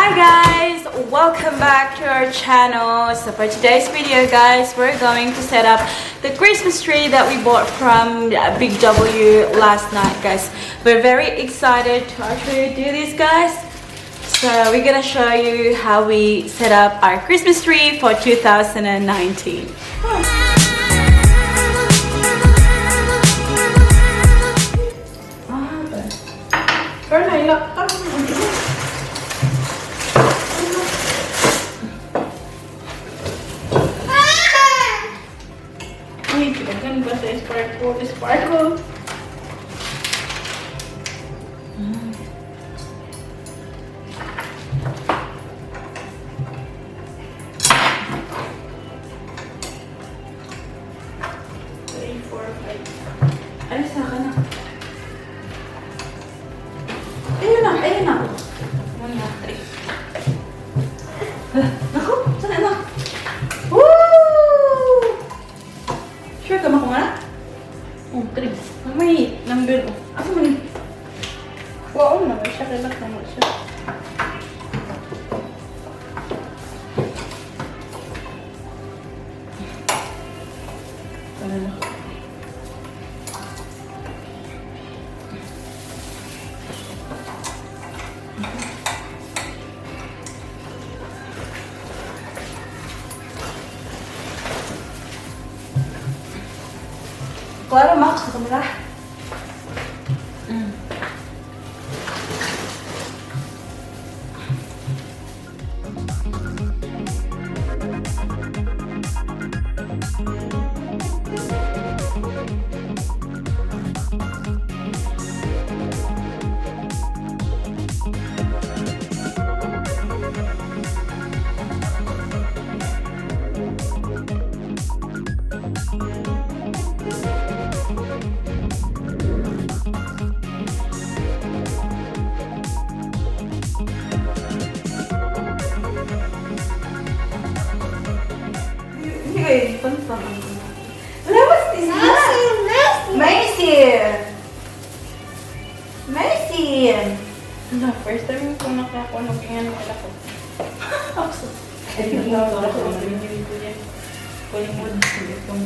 Hi guys! Welcome back to our channel. So for today's video, guys, we're going to set up the Christmas tree that we bought from Big W last night, guys. We're very excited to actually do this, guys. So we're gonna show you how we set up our Christmas tree for 2019. Pero nailak ka. Uy, kailangan ba sa sparkle? Sparkle. Three, four, five. Ay, sa akin na. Ayun na, ayun na. One, two, three. Hala, naku, saan na? Woo! Sure ka makuha na? Oh, three. May Number, oh. Asa man? Wow, naman siya. Kailan naman siya. Ano na? Klaro, Max, sa kamera. Hindi kayo, pan. Wala, what's this? Macy! Macy! No, first time ko nakakuha ng ganyan ng alak ko. Ay, no, no, Ako, kunin mo itong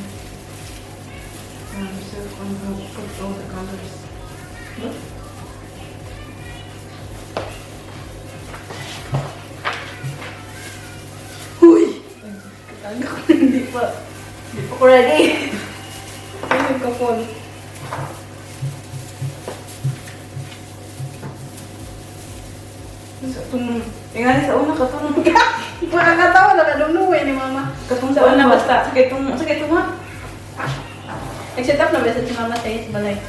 So, I'm gonna put all the colors. No? Huy! Katago ko na, hindi pa. Hindi pa ko ready. Ay, nagka-phone. So, itong, tingnan sa una, katong, Makakatawa na kadumnuwi ni Mama. katong Sa una, basta. Sa itong ha? Nag-set up na ba si Mama sa is balay?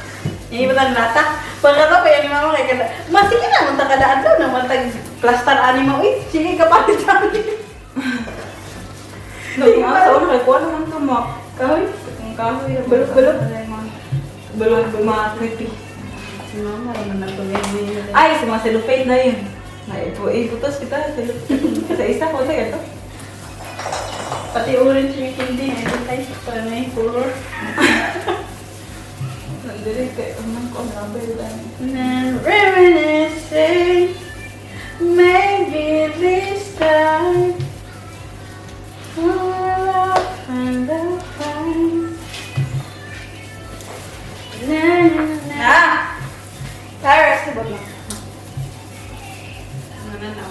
Yung iba tang lata. Pagkatawa yan ni Mama kay kada. Ma, sige na, munta kada adlaw na mantag plaster ani mo. Uy, sige kapalit sa amin. No, nga, sa una, kay kuha naman ito, ma. Kahoy? Itong kahoy. Balot-balot. Balot, mga creepy. Si Mama naman nagpagay. Ay, sa mga cellophane na yun. Ay, ito, ibutos kita, cellophane. Sa isa ko, sa ito. Pati orange yung candy. Ay, tayo para may color. Nandiri kay, unang ko, ang rabel. And reminiscing, maybe this time we'll find the time. Na, na, na. Ah! Tara, sabot na. Na, na, na.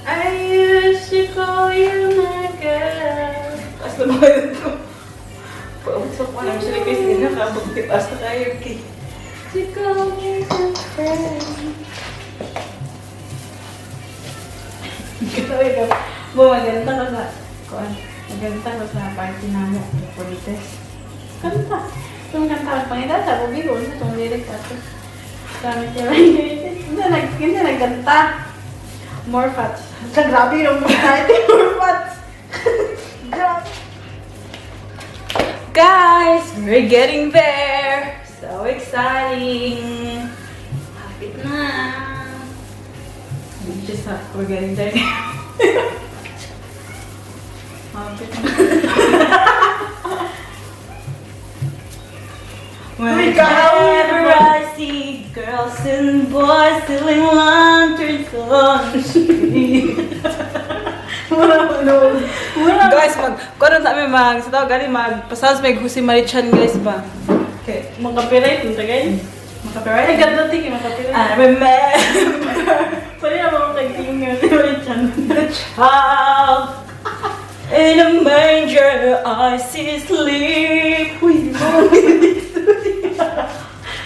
I used to call you my girl. Taas na ba yun ito? Pausok ko naman sila kasi hindi nakabagtipas na kayo. Okay. To call you my friend. Ito, ito. Bo, maganda ka sa, kuan, maganda ka sa party namo, Polites. Kanta. Itong kanta, pangita sa Bubi ko, itong lyrics ato. Kami sila, hindi nagkanta. More fats. Sa grabe yung mga more fats. Grabe. Guys, we're getting there! So exciting! Hapit na. We just have, we're getting there. Hapit na. Whenever I see girls and boys stealing lanterns. Christmas tree. Mura mo no. Mura. Guys, mag kuno sa amin mag sa tawag gani mag pasas may Jose Mari Chan, guys, ba. Okay. Mga-copyright mo tagay. Maka-copyright? Ay, ganda tiki, maka-copyright. I remember Pwede na ba tagtingin nga chan? The child in a manger I see sleep. Uy, di ba?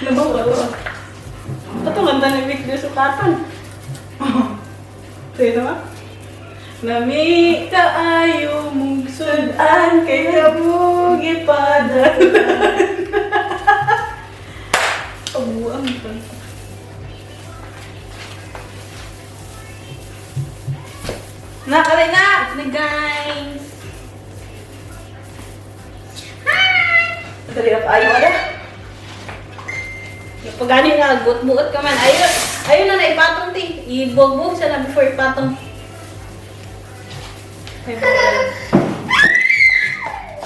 Nabawa ko. Katong kanta ni Vic de Sukatan. Sa'yo naman? Lami kaayo mong sudan kay kabugi padalan. Abuang kanta. Nakalay na! Na guys! Dali na kaayo ala. Pag gani nga, buot-buot ka man. Ayun, ayun na naipatong ti. Ibugbog siya na before ipatong.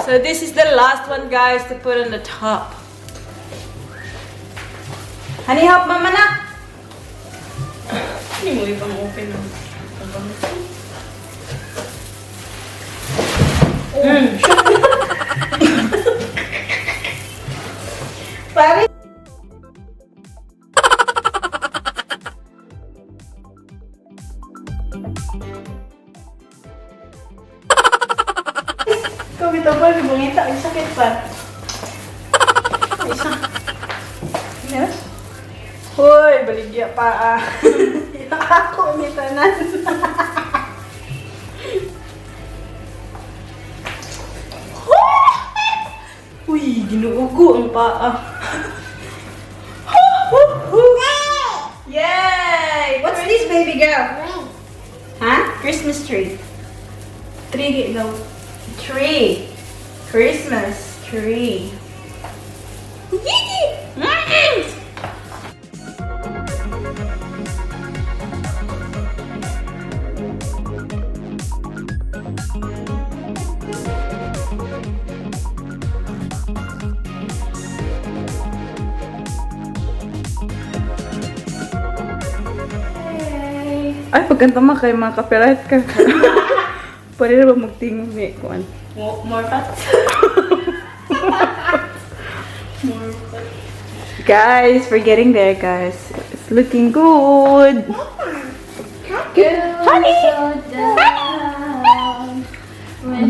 So this is the last one, guys, to put on the top. Honey, help Mama na! Hindi mo ibang open ng Pare! Ikaw bitaw pa, bumangita. Ang sakit pa. Isa. Yes? Hoy, baligya pa ah. Ako ni tanan. Uy, ginoo ko ang paa. Yay! What's this, baby girl? Huh? Christmas tree. Tree daw. Tree. Christmas tree. Mm! Ay, pagkanta mo kay mga copyright ka. Pwede na ba magtingog ni Kuan? More fat? More fat. Guys, we're getting there, guys. It's looking good. Good. Honey!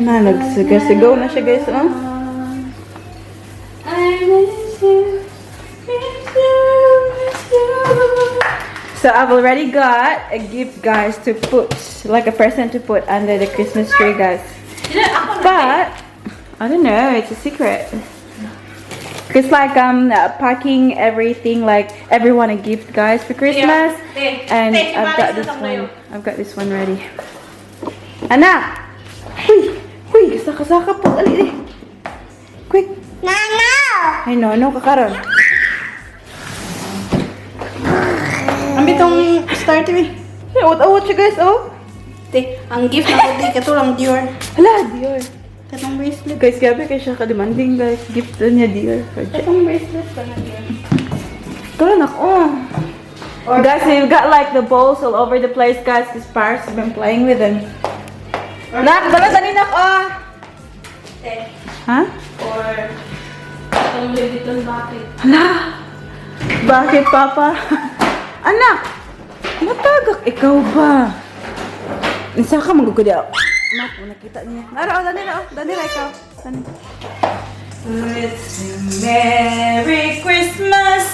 Na, nagsigaw-sigaw na siya, guys, oh. I miss you, miss you, miss you. So I've already got a gift, guys, to put, like a present to put under the Christmas tree, guys. Sila, ako na. But I don't know, it's a secret. It's like packing everything, like everyone a gift, guys, for Christmas. Yeah. And Te, I've got this si one. I've got this one ready. Anak! Huy! Huy! Saka-saka po. Ali, ali. Quick! Nano! Ay, no, no, kakaron. Ang bitong starter eh. Ay, awat-awat siya, guys, oh. Te, ang gift na ko te, katong Dior. Hala, Dior. Katong bracelet. Guys, grabe kay siya ka-demanding, guys. Gift to niya, Dior. Katong bracelet pa na Dior. Karon ako. Guys, we've got like the balls all over the place, guys. Because Paris has been playing with them. Nak, bala dali nak, oh. Te, Ha? or katong Louis Vuitton bucket. Hala. Bakit, Papa? Anak, matagak ikaw ba? Isa ka magugudi. Nak, nakita niya. Nara, oh, dali na, oh. Dali na ikaw. Dali. It's a Merry Christmas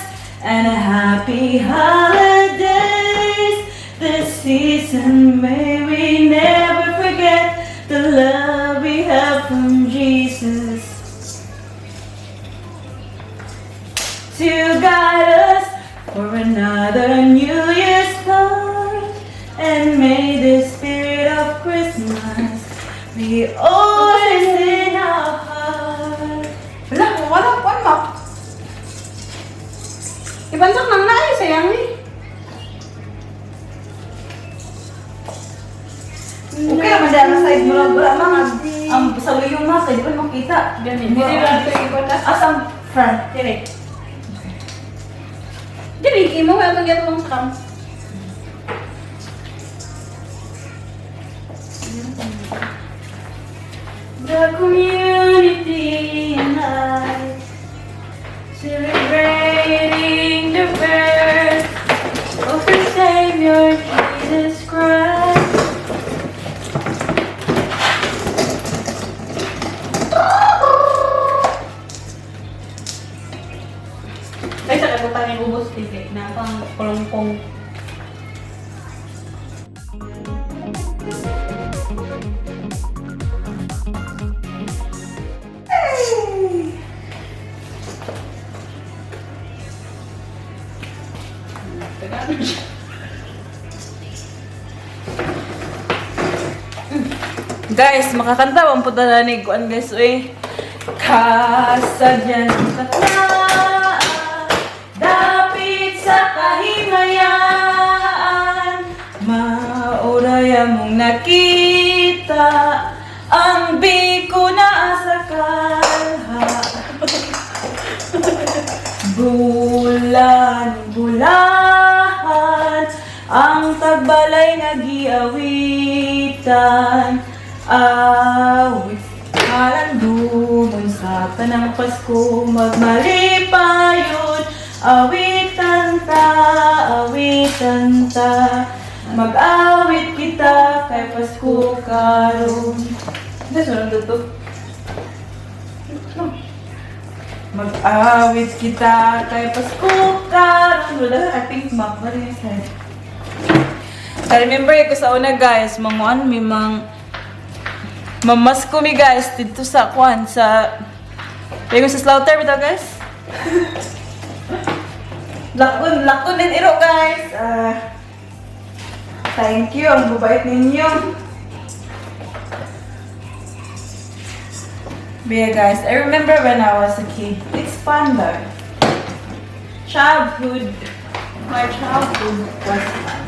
and a Happy Holidays. This season may we never forget the love we have from Jesus to guide us for another New Year's start. And may the spirit of Christmas be always in our heart. Wala, wala, wala ma. Ibansak nang naay, sayang eh. Okay naman dahil sa side mo lang. Wala mga, ang sa luyong ma, kaya di ba makita? Ganun. Dili lang ito ikot. Asang front? Dire. Dire, imo ka itong gatong scam. The community night, celebrating the birth of our Savior Jesus Christ. Ay, sa kabutan yung ubos, tige. Na pang kulongkong. Guys, makakanta ang punta na ni Kuan, guys, uy. Kasadyan taklaan, dapit sa kahimayaan, mauray mong nakita, ang biko na sa kalha. Bulan, bulahan, ang tagbalay nga giawitan. Awit, kalandumon sa tanang Pasko, magmalipayon. Awitan ta, mag-awit kita kay Pasko karon. Hindi, sunod to. Mag-awit kita kay Pasko karon. Wala, I think map na rin yung side. I remember ko sa una, guys, manguan mi mang mamasko mi, guys, dito sa kuan sa Pero sa slaughter bitaw, guys. Lakon, lakon din iro, guys. Ah, thank you, ang babait ninyo. But yeah, guys, I remember when I was a kid. It's fun though. Childhood, my childhood was fun.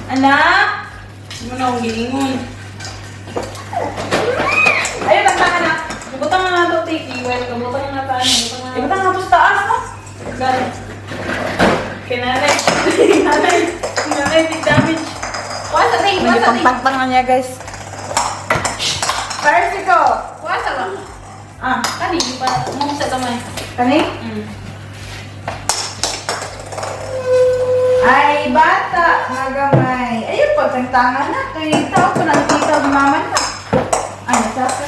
Anak! Hindi mo na akong giingon. Ayun, ang anak. Ibutang na nato, Tiki. Well, ibutang na nato. Ano? Ibutang na nato. Ibutang na to sa taas, no? Gano'n. Kinanay. Kinanay. Kinanay, big damage. Kuha sa ting, kuha Medyo sa ting. pangtangtang na niya, guys. Persiko! Kuha sa ba? Ah, Kani, di pa. Move sa kamay. kani? Ay, bata, nga gamay. Ayun po, tangtangan na. Kay tao ko nakikita ang mama na. Ay, nasaka.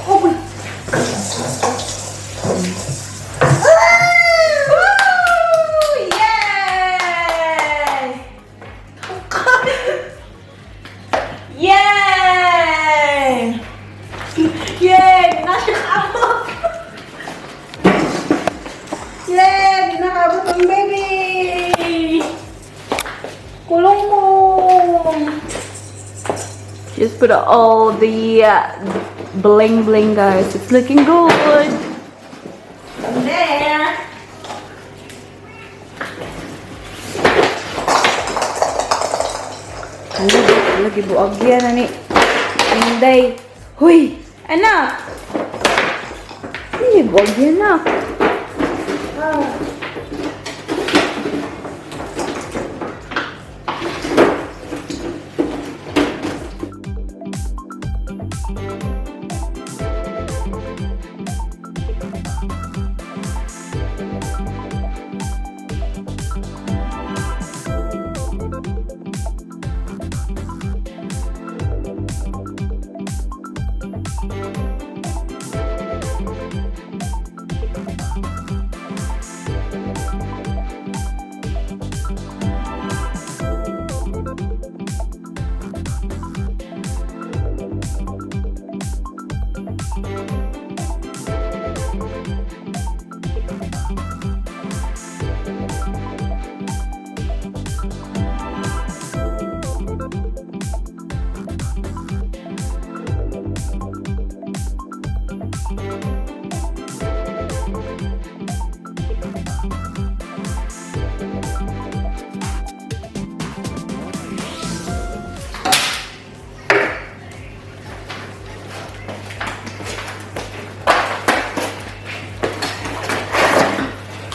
Oh, boy. Woo! Yay! Yay! Yay! Nasa kaabot! Yay! Nakabot ang baby! Kulong mo! Just put all the bling bling, guys. It's looking good. And there. Lagi, lagi buag yan, ani. Inday. Huy! Anak! Hindi, buag yan na. Ah.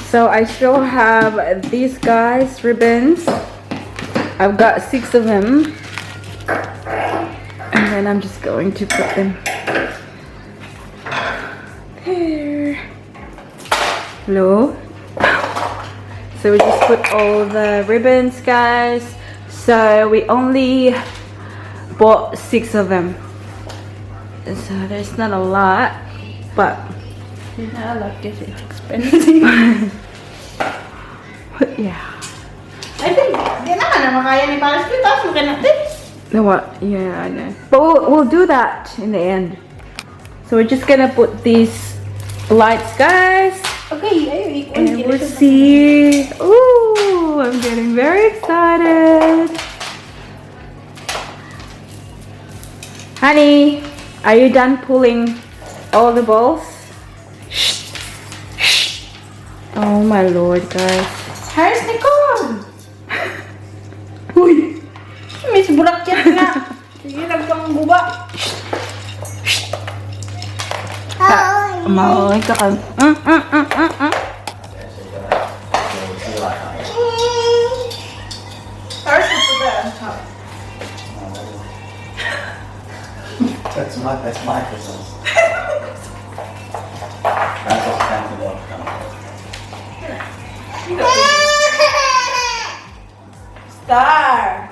So I still have these guys, ribbons. I've got six of them. And then I'm just going to put them there. Hello. So we just put all the ribbons, guys. So we only bought six of them. So there's not a lot, but There's not a lot kasi it's expensive. But yeah. I think, di na ka na makaya ni Paris. Taas mo natin. The what? Yeah, I know. But we'll do that in the end. So we're just gonna put these lights, guys. Okay, ayo, ikuan. And we'll see. Ooh, I'm getting very excited. Honey, are you done pulling all the balls? Shh. Shh. Oh my Lord, guys. Harris Nicole! Uy. Miss Burakyat nga. Sige, nagpang guba. Maoy ka ka. Harris, put that on top. That's my Christmas. That's all down to the Star!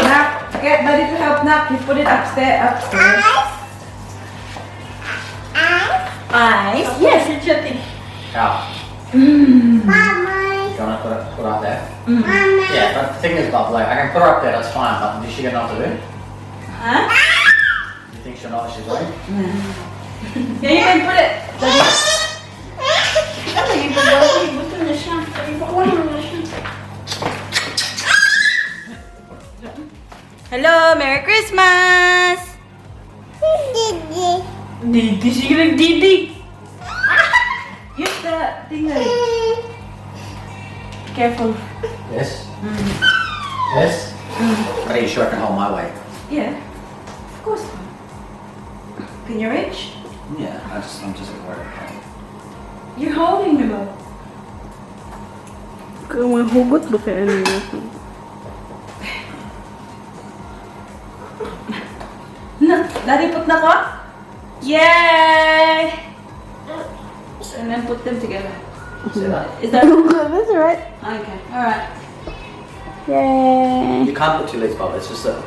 Nak, get ready to help Nak. You put it upstairs. Upstairs. Eyes. Yes, it's your thing. How? You wanna put it up there? Yeah, but the thing is, Bob, like, I can put her up there, that's fine, but does she got enough to do? Huh? You think she'll know what she's doing? Yeah, you can put it. Ano, ibuto ibuto na siya. Ibukuha na siya. Hello, Merry Christmas. Didi, sige lang, Didi. Use the thing. Careful. Yes. Yes? But are you sure I can hold my weight? Yeah. Of course. Can you reach? Yeah, I'm just worried. You're holding me, Bob. Kung mahugot ba kaya ano yun? Na, Daddy, put na ko? Yay! And then put them together. See that? Is that That's right. Okay? All right. Yay! You can't put two leads, Bob. It's just a.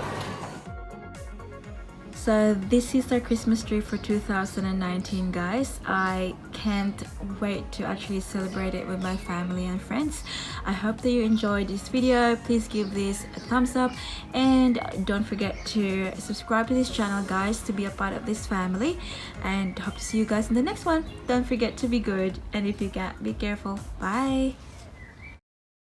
So this is our Christmas tree for 2019, guys. I can't wait to actually celebrate it with my family and friends. I hope that you enjoyed this video. Please give this a thumbs up and don't forget to subscribe to this channel, guys, to be a part of this family, and hope to see you guys in the next one. Don't forget to be good, and if you can't, be careful. Bye.